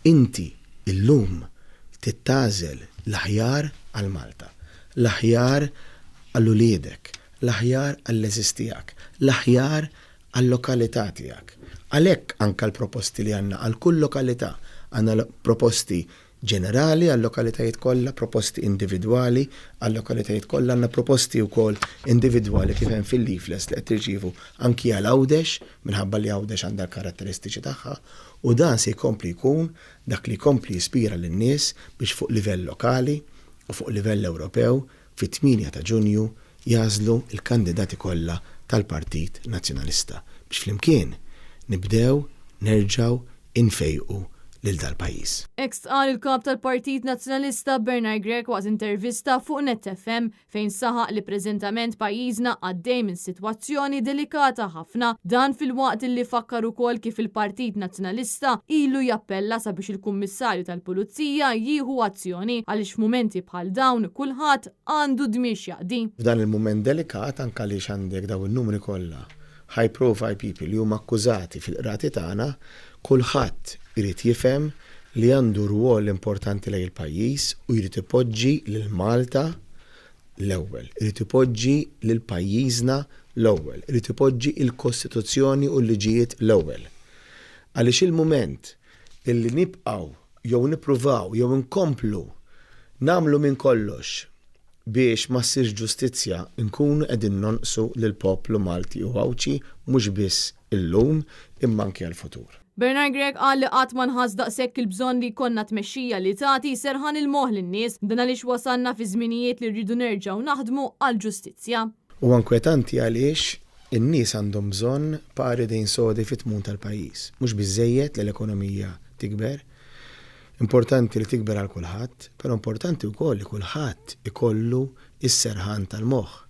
Inti illum trid tagħżel l-aħjar għal Malta, l-aħjar għal uliedek, l-aħjar għall-għeżież tiegħek, l-aħjar għal-lokalità tiegħek. Għalhekk anke l-proposti li għandna għal kull lokalità, għandna proposti ġenerali għal-lokalitajiet kollha, proposti individwali għal-lokalitajiet kollha, għandna proposti wkoll individwali kif hemm fil-leaflets li qed tirċievu anki għal Għawdex, minħabba li Għawdex għandha l-karatteristiċi tagħha, u dan se jkompli jkun dak li jkompli jispira lin-nies biex fuq livell lokali u fuq livell Ewropew fit-8 ta' Ġunju jagħżlu l-kandidati kollha tal-Partit Nazzjonalista biex flimkien nibdew nerġgħu infejqu lil dal-pajjiż. Hekk stqarr il-Kap tal-Partit Nazzjonalista Bernard Grech waqt intervista fuq Net FM fejn saħaq li preżentament pajjiżna għaddej minn sitwazzjoni delikata ħafna. Dan filwaqt illi fakkar ukoll kif il-Partit Nazzjonalista ilu jappella sabiex il-Kummissarju tal-Pulizija jieħu azzjoni għaliex f'mumenti bħal dawn kulħadd għandu dmir x'jaqdi. F'dan il-mument delikat anke għaliex għandek dawn in-numri kollha high profile people li huma akkużati fil-qrati tagħna, kulħadd irid jifhem li għandu rwol importanti lejn il-pajjiż u jrid ipoġġi lil Malta l-ewwel, irid ipoġġi lil pajjiżna l-ewwel, irid ipoġġi l-Kostituzzjoni u l-liġijiet l-ewwel. Għaliex il-mument illi nibqgħu jew nippruvaw jew inkomplu nagħmlu minn kollox biex ma ssirx ġustizzja nkunu qegħdin nonqsu lill-poplu Malti u Għawdxi mhux biss illum imma anki għall-futur. Bernard Grech qal li qatt ma nħass daqshekk il-bżonn li jkollna tmexxija li tagħti serħan il-moħħ lin-nies, dan għaliex wasalna fi żminijiet li rridu nerġgħu naħdmu għall-ġustizzja. Huwa inkwetanti għaliex in-nies għandhom bżonn par idejn sodi fit-tmun tal-pajjiż. Mhux biżżejjed li l-ekonomija tikber. Importanti li tikber għal kulħadd, però importanti wkoll li kulħadd ikollu s-serħan tal-moħħ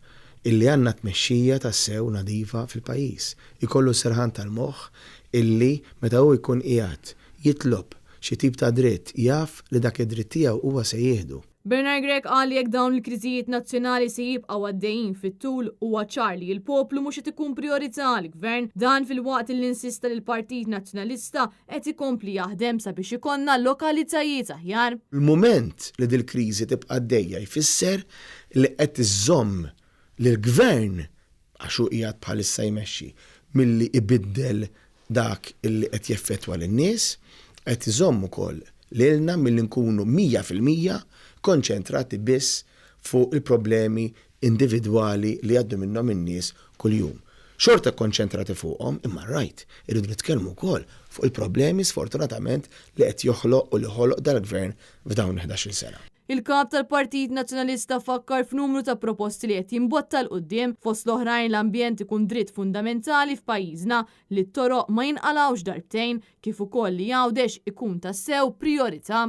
illi għandna tmexxija tassew nadifa fil-pajjiż. Ikollu s-serħan tal-moħħ illi meta hu jkun qiegħed jitlob xi tip ta' dritt jaf li dak id-dritt tiegħu huwa se jieħdu. Bernard Grech qal li jekk dawn il-kriżijiet nazzjonali se jibqgħu għaddejjin fit-tul, huwa ċar li l-poplu mhux qed ikun prijorità għall-Gvern. Dan filwaqt li insista li l-Partit Nazzjonalista qed ikompli jaħdem sabiex ikollna lokalitajiet aħjar. Il-mument li dil-kriżi tibqa' għaddejja jfisser li qed iżżomm lill-Gvern, għax hu qiegħed bħalissa jmexxi, milli ibiddel dak illi qed jeffettwa lin-nies, qed iżomm ukoll lilna milli nkunu 100% konċentrati biss fuq il-problemi individwali li jgħaddu minnhom in-nies kuljum. Xorta kkonċentrati fuqhom, imma right, irridu nitkellmu wkoll fuq il-problemi sfortunatament li qed joħloq u li ħoloq dal-Gvern f'dawn il-ħdax-il sena. Il-Kap tal-Partit Nazzjonalista fakkar f'numru ta' proposti li qed jimbotta 'l quddiem, fost l-oħrajn l-ambjent ikun dritt fundamentali f'pajjiżna, li t-toroq ma jinqalgħux darbtejn, kif ukoll li Għawdex ikun tassew prijorità.